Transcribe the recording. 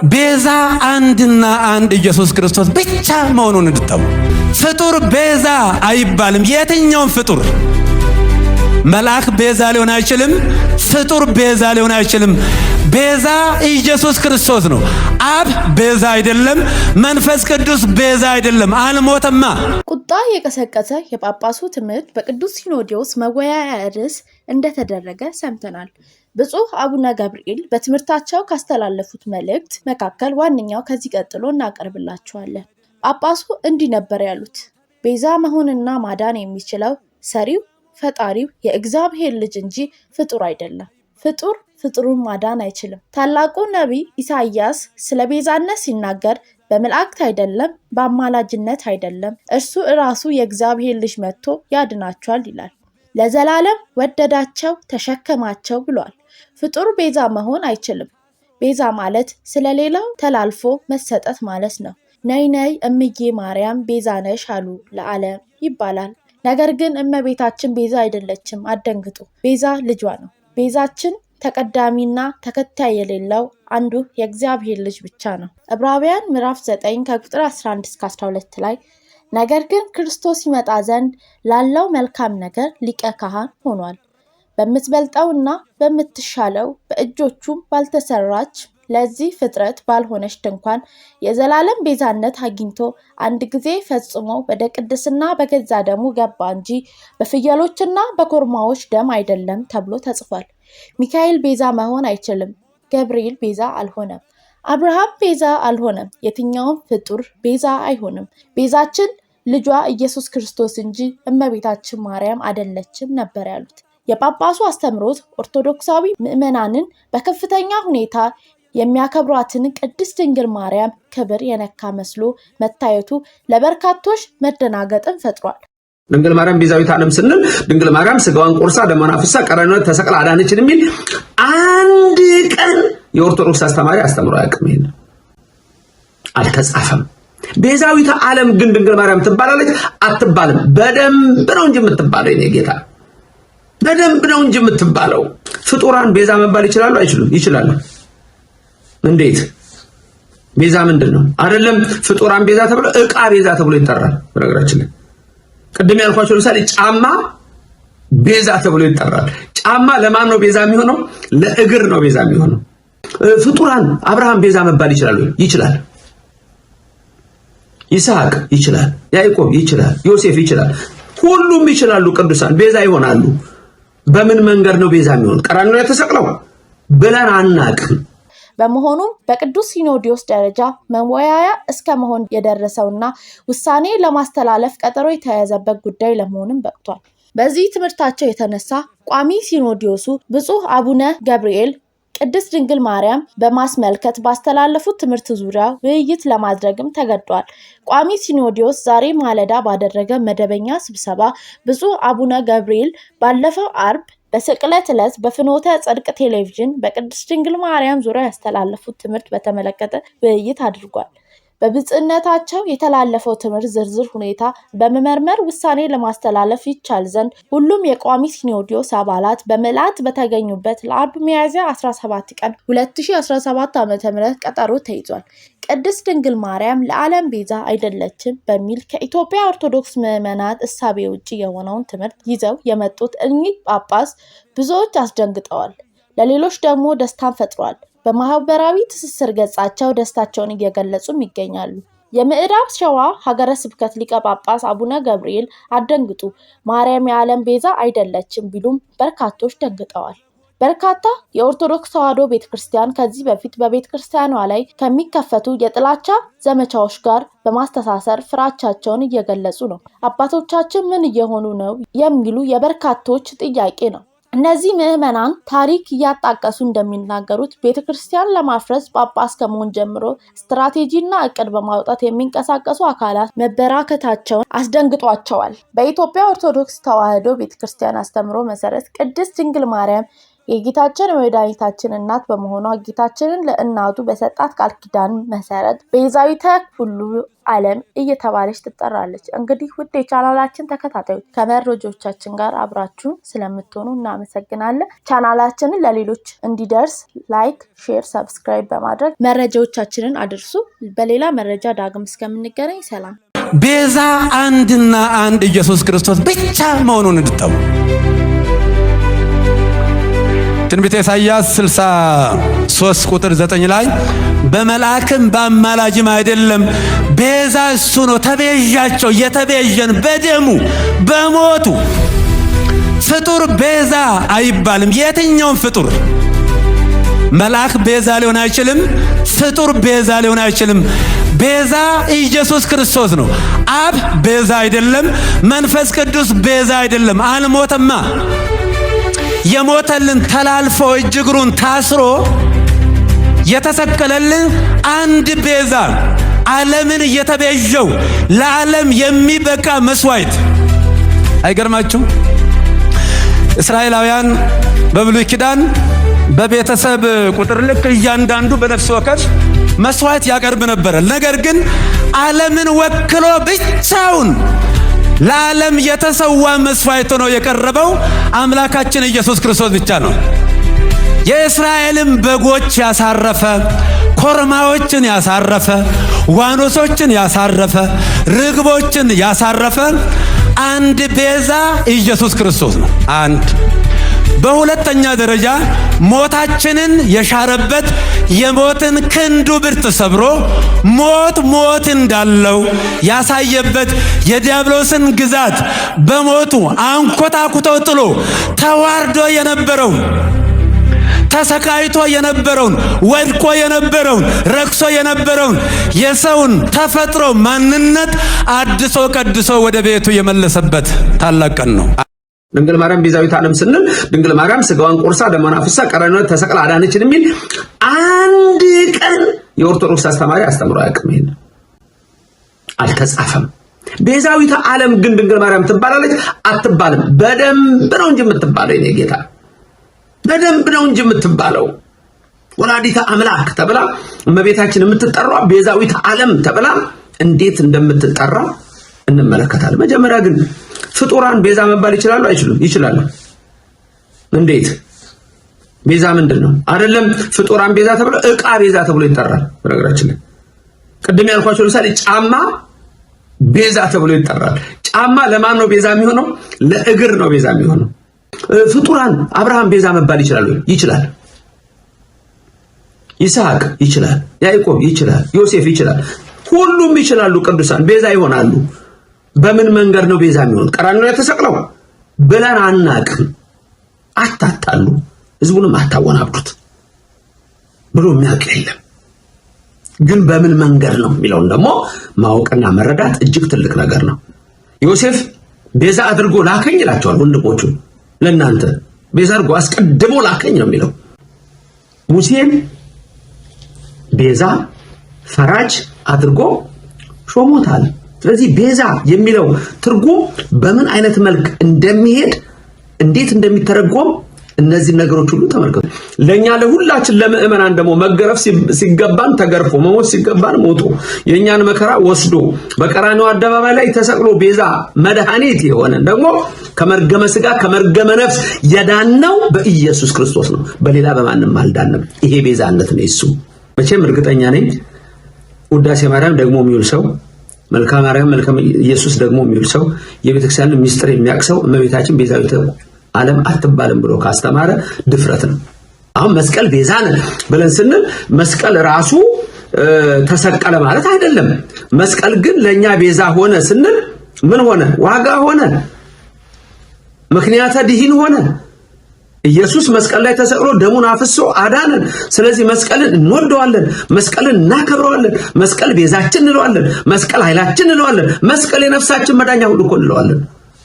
ቤዛ አንድና አንድ ኢየሱስ ክርስቶስ ብቻ መሆኑን እንድታውቁ። ፍጡር ቤዛ አይባልም። የትኛውም ፍጡር፣ መልአክ ቤዛ ሊሆን አይችልም። ፍጡር ቤዛ ሊሆን አይችልም። ቤዛ ኢየሱስ ክርስቶስ ነው። አብ ቤዛ አይደለም። መንፈስ ቅዱስ ቤዛ አይደለም። አልሞተማ። ቁጣ የቀሰቀሰ የጳጳሱ ትምህርት በቅዱስ ሲኖዶስ መወያያ ርዕስ እንደተደረገ ሰምተናል። ብፁዕ አቡነ ገብርኤል በትምህርታቸው ካስተላለፉት መልእክት መካከል ዋነኛው ከዚህ ቀጥሎ እናቀርብላችኋለን። ጳጳሱ እንዲህ ነበር ያሉት። ቤዛ መሆንና ማዳን የሚችለው ሰሪው ፈጣሪው የእግዚአብሔር ልጅ እንጂ ፍጡር አይደለም። ፍጡር ፍጡሩን ማዳን አይችልም። ታላቁ ነቢይ ኢሳይያስ ስለ ቤዛነት ሲናገር በመላእክት አይደለም፣ በአማላጅነት አይደለም፣ እርሱ እራሱ የእግዚአብሔር ልጅ መጥቶ ያድናቸዋል ይላል። ለዘላለም ወደዳቸው፣ ተሸከማቸው ብሏል። ፍጡር ቤዛ መሆን አይችልም። ቤዛ ማለት ስለሌላው ተላልፎ መሰጠት ማለት ነው። ነይ ነይ እምዬ ማርያም ቤዛ ነሽ አሉ ለዓለም ይባላል። ነገር ግን እመቤታችን ቤዛ አይደለችም። አደንግጡ። ቤዛ ልጇ ነው። ቤዛችን ተቀዳሚና ተከታይ የሌለው አንዱ የእግዚአብሔር ልጅ ብቻ ነው። ዕብራውያን ምዕራፍ 9 ከቁጥር 11 እስከ 12 ላይ ነገር ግን ክርስቶስ ይመጣ ዘንድ ላለው መልካም ነገር ሊቀ ካህን ሆኗል። በምትበልጠውና በምትሻለው በእጆቹም ባልተሰራች ለዚህ ፍጥረት ባልሆነች ድንኳን የዘላለም ቤዛነት አግኝቶ አንድ ጊዜ ፈጽሞ ወደ ቅድስና በገዛ ደሙ ገባ እንጂ በፍየሎችና በኮርማዎች ደም አይደለም ተብሎ ተጽፏል። ሚካኤል ቤዛ መሆን አይችልም። ገብርኤል ቤዛ አልሆነም። አብርሃም ቤዛ አልሆነም። የትኛውም ፍጡር ቤዛ አይሆንም። ቤዛችን ልጇ ኢየሱስ ክርስቶስ እንጂ እመቤታችን ማርያም አይደለችም ነበር ያሉት። የጳጳሱ አስተምህሮት ኦርቶዶክሳዊ ምዕመናንን በከፍተኛ ሁኔታ የሚያከብሯትን ቅድስት ድንግል ማርያም ክብር የነካ መስሎ መታየቱ ለበርካቶች መደናገጥን ፈጥሯል። ድንግል ማርያም ቤዛዊት ዓለም ስንል ድንግል ማርያም ስጋዋን ቆርሳ ደሟን አፍሳ ቀራንዮ ተሰቅላ አዳነችን የሚል አንድ ቀን የኦርቶዶክስ አስተማሪ አስተምሮ አያውቅም። ይሄን አልተጻፈም። ቤዛዊት ዓለም ግን ድንግል ማርያም ትባላለች አትባልም? በደንብ ነው እንጂ የምትባለው፣ የኔ ጌታ፣ በደንብ ነው እንጂ የምትባለው። ፍጡራን ቤዛ መባል ይችላሉ አይችሉም? ይችላሉ። እንዴት? ቤዛ ምንድን ነው? አይደለም ፍጡራን ቤዛ ተብሎ እቃ ቤዛ ተብሎ ይጠራል። በነገራችን ላይ ቅድም ያልኳቸው ለምሳሌ ጫማ ቤዛ ተብሎ ይጠራል። ጫማ ለማን ነው ቤዛ የሚሆነው? ለእግር ነው ቤዛ የሚሆነው። ፍጡራን አብርሃም ቤዛ መባል ይችላል ወይ? ይችላል። ይስሐቅ ይችላል። ያዕቆብ ይችላል። ዮሴፍ ይችላል። ሁሉም ይችላሉ። ቅዱሳን ቤዛ ይሆናሉ። በምን መንገድ ነው ቤዛ የሚሆኑት? ቀራንዮ ላይ ተሰቅለው ብለን አናቅም። በመሆኑም በቅዱስ ሲኖዶስ ደረጃ መወያያ እስከ መሆን የደረሰውና ውሳኔ ለማስተላለፍ ቀጠሮ የተያዘበት ጉዳይ ለመሆንም በቅቷል። በዚህ ትምህርታቸው የተነሳ ቋሚ ሲኖዶሱ ብፁዕ አቡነ ገብርኤል ቅድስት ድንግል ማርያም በማስመልከት ባስተላለፉት ትምህርት ዙሪያ ውይይት ለማድረግም ተገዷል። ቋሚ ሲኖዶስ ዛሬ ማለዳ ባደረገ መደበኛ ስብሰባ ብፁዕ አቡነ ገብርኤል ባለፈው አርብ በስቅለት ዕለት በፍኖተ ጽድቅ ቴሌቪዥን በቅድስት ድንግል ማርያም ዙሪያ ያስተላለፉት ትምህርት በተመለከተ ውይይት አድርጓል። በብፁዕነታቸው የተላለፈው ትምህርት ዝርዝር ሁኔታ በመመርመር ውሳኔ ለማስተላለፍ ይቻል ዘንድ ሁሉም የቋሚ ሲኖዶስ አባላት በምልአት በተገኙበት ለአርብ ሚያዝያ 17 ቀን 2017 ዓ.ም ቀጠሮ ተይዟል። ቅድስት ድንግል ማርያም ለዓለም ቤዛ አይደለችም በሚል ከኢትዮጵያ ኦርቶዶክስ ምዕመናን እሳቤ ውጪ የሆነውን ትምህርት ይዘው የመጡት እኚህ ጳጳስ ብዙዎች አስደንግጠዋል። ለሌሎች ደግሞ ደስታን ፈጥሯል። በማህበራዊ ትስስር ገጻቸው ደስታቸውን እየገለጹም ይገኛሉ። የምዕራብ ሸዋ ሀገረ ስብከት ሊቀ ጳጳስ አቡነ ገብርኤል አደንግጡ፣ ማርያም የዓለም ቤዛ አይደለችም ቢሉም በርካቶች ደንግጠዋል። በርካታ የኦርቶዶክስ ተዋሕዶ ቤተክርስቲያን ከዚህ በፊት በቤተክርስቲያኗ ላይ ከሚከፈቱ የጥላቻ ዘመቻዎች ጋር በማስተሳሰር ፍራቻቸውን እየገለጹ ነው። አባቶቻችን ምን እየሆኑ ነው የሚሉ የበርካቶች ጥያቄ ነው። እነዚህ ምዕመናን ታሪክ እያጣቀሱ እንደሚናገሩት ቤተክርስቲያን ለማፍረስ ጳጳስ ከመሆን ጀምሮ ስትራቴጂና እቅድ በማውጣት የሚንቀሳቀሱ አካላት መበራከታቸውን አስደንግጧቸዋል። በኢትዮጵያ ኦርቶዶክስ ተዋሕዶ ቤተክርስቲያን አስተምህሮ መሰረት ቅድስት ድንግል ማርያም የጌታችን የመድኃኒታችን እናት በመሆኗ ጌታችንን ለእናቱ በሰጣት ቃል ኪዳን መሰረት ቤዛዊተ ኩሉ ዓለም እየተባለች ትጠራለች። እንግዲህ ውድ የቻናላችን ተከታታዮች ከመረጃዎቻችን ጋር አብራችሁን ስለምትሆኑ እናመሰግናለን። ቻናላችንን ለሌሎች እንዲደርስ like፣ share፣ subscribe በማድረግ መረጃዎቻችንን አድርሱ። በሌላ መረጃ ዳግም እስከምንገናኝ ሰላም። ቤዛ አንድና አንድ ኢየሱስ ክርስቶስ ብቻ መሆኑን እንድታውቁ። ትንቢተ ኢሳይያስ 63 ቁጥር 9 ላይ በመልአክም በአማላጅም አይደለም፣ ቤዛ እሱ ነው። ተቤዣቸው፣ የተቤዠን በደሙ በሞቱ። ፍጡር ቤዛ አይባልም። የትኛውም ፍጡር፣ መልአክ ቤዛ ሊሆን አይችልም። ፍጡር ቤዛ ሊሆን አይችልም። ቤዛ ኢየሱስ ክርስቶስ ነው። አብ ቤዛ አይደለም። መንፈስ ቅዱስ ቤዛ አይደለም። አልሞተማ። የሞተልን ተላልፎ እጅ እግሩን ታስሮ የተሰቀለልን አንድ ቤዛ፣ ዓለምን እየተቤዠው ለዓለም የሚበቃ መስዋዕት። አይገርማችሁ? እስራኤላውያን በብሉይ ኪዳን በቤተሰብ ቁጥር ልክ እያንዳንዱ በነፍስ ወከፍ መስዋዕት ያቀርብ ነበረ። ነገር ግን ዓለምን ወክሎ ብቻውን ለዓለም የተሰዋ መስዋዕት ሆኖ የቀረበው አምላካችን ኢየሱስ ክርስቶስ ብቻ ነው። የእስራኤልን በጎች ያሳረፈ፣ ኮርማዎችን ያሳረፈ፣ ዋኖሶችን ያሳረፈ፣ ርግቦችን ያሳረፈ አንድ ቤዛ ኢየሱስ ክርስቶስ ነው። አንድ። በሁለተኛ ደረጃ ሞታችንን የሻረበት፣ የሞትን ክንዱ ብርት ሰብሮ ሞት ሞት እንዳለው ያሳየበት፣ የዲያብሎስን ግዛት በሞቱ አንኮታኩቶ ጥሎ ተዋርዶ የነበረውን፣ ተሰቃይቶ የነበረውን፣ ወድቆ የነበረውን፣ ረክሶ የነበረውን የሰውን ተፈጥሮ ማንነት አድሶ ቀድሶ ወደ ቤቱ የመለሰበት ታላቅ ቀን ነው። ድንግል ማርያም ቤዛዊት ዓለም ስንል ድንግል ማርያም ስጋዋን ቆርሳ ደሟን አፍሳ ቀራንዮ ተሰቅላ አዳነችን የሚል አንድ ቀን የኦርቶዶክስ አስተማሪ አስተምሮ አያውቅም። ይሄን አልተጻፈም። ቤዛዊተ ዓለም ግን ድንግል ማርያም ትባላለች አትባልም? በደንብ ነው እንጂ የምትባለው፣ የኔ ጌታ፣ በደንብ ነው እንጂ የምትባለው። ወላዲተ አምላክ ተብላ እመቤታችን የምትጠራው ቤዛዊተ ዓለም ተብላ እንዴት እንደምትጠራ እንመለከታለን። መጀመሪያ ግን ፍጡራን ቤዛ መባል ይችላሉ አይችሉም? ይችላሉ። እንዴት? ቤዛ ምንድን ነው? አይደለም ፍጡራን ቤዛ ተብሎ ዕቃ ቤዛ ተብሎ ይጠራል። በነገራችን ላይ ቅድም ያልኳቸው ለምሳሌ ጫማ ቤዛ ተብሎ ይጠራል። ጫማ ለማን ነው ቤዛ የሚሆነው? ለእግር ነው ቤዛ የሚሆነው። ፍጡራን አብርሃም ቤዛ መባል ይችላል ወይ? ይችላል። ይስሐቅ ይችላል። ያዕቆብ ይችላል። ዮሴፍ ይችላል። ሁሉም ይችላሉ። ቅዱሳን ቤዛ ይሆናሉ። በምን መንገድ ነው ቤዛ የሚሆን? ቀራንዮ ላይ ተሰቅለው ብለን አናቅም። አታታሉ፣ ህዝቡንም አታወናብዱት ብሎ የሚያውቅ የለም። ግን በምን መንገድ ነው የሚለውን ደግሞ ማወቅና መረዳት እጅግ ትልቅ ነገር ነው። ዮሴፍ ቤዛ አድርጎ ላከኝ ይላቸዋል ወንድሞቹ። ለእናንተ ቤዛ አድርጎ አስቀድሞ ላከኝ ነው የሚለው። ሙሴን ቤዛ ፈራጅ አድርጎ ሾሞታል። ስለዚህ ቤዛ የሚለው ትርጉም በምን አይነት መልክ እንደሚሄድ፣ እንዴት እንደሚተረጎም እነዚህ ነገሮች ሁሉ ተመልከቱ። ለኛ ለሁላችን ለምእመናን ደግሞ መገረፍ ሲገባን ተገርፎ፣ መሞት ሲገባን ሞቶ፣ የእኛን መከራ ወስዶ በቀራንዮ አደባባይ ላይ ተሰቅሎ ቤዛ መድኃኒት የሆነን ደግሞ ከመርገመ ስጋ ከመርገመ ነፍስ የዳነው በኢየሱስ ክርስቶስ ነው። በሌላ በማንም አልዳንም። ይሄ ቤዛነት ነው። እሱ መቼም እርግጠኛ ነኝ ውዳሴ ማርያም ደግሞ የሚውል ሰው፣ መልክአ ማርያም መልክአ ኢየሱስ ደግሞ የሚውል ሰው፣ የቤተክርስቲያንን ሚስጥር የሚያውቅ ሰው እመቤታችን ቤዛዊተ ዓለም አትባልም ብሎ ካስተማረ ድፍረት ነው። አሁን መስቀል ቤዛ ነን ብለን ስንል መስቀል ራሱ ተሰቀለ ማለት አይደለም። መስቀል ግን ለኛ ቤዛ ሆነ ስንል ምን ሆነ? ዋጋ ሆነ፣ ምክንያተ ድሂን ሆነ። ኢየሱስ መስቀል ላይ ተሰቅሎ ደሙን አፍሶ አዳነን። ስለዚህ መስቀልን እንወደዋለን፣ መስቀልን እናከብረዋለን፣ መስቀል ቤዛችን እንለዋለን፣ መስቀል ኃይላችን እንለዋለን፣ መስቀል የነፍሳችን መዳኛ ሁሉ እኮ እንለዋለን።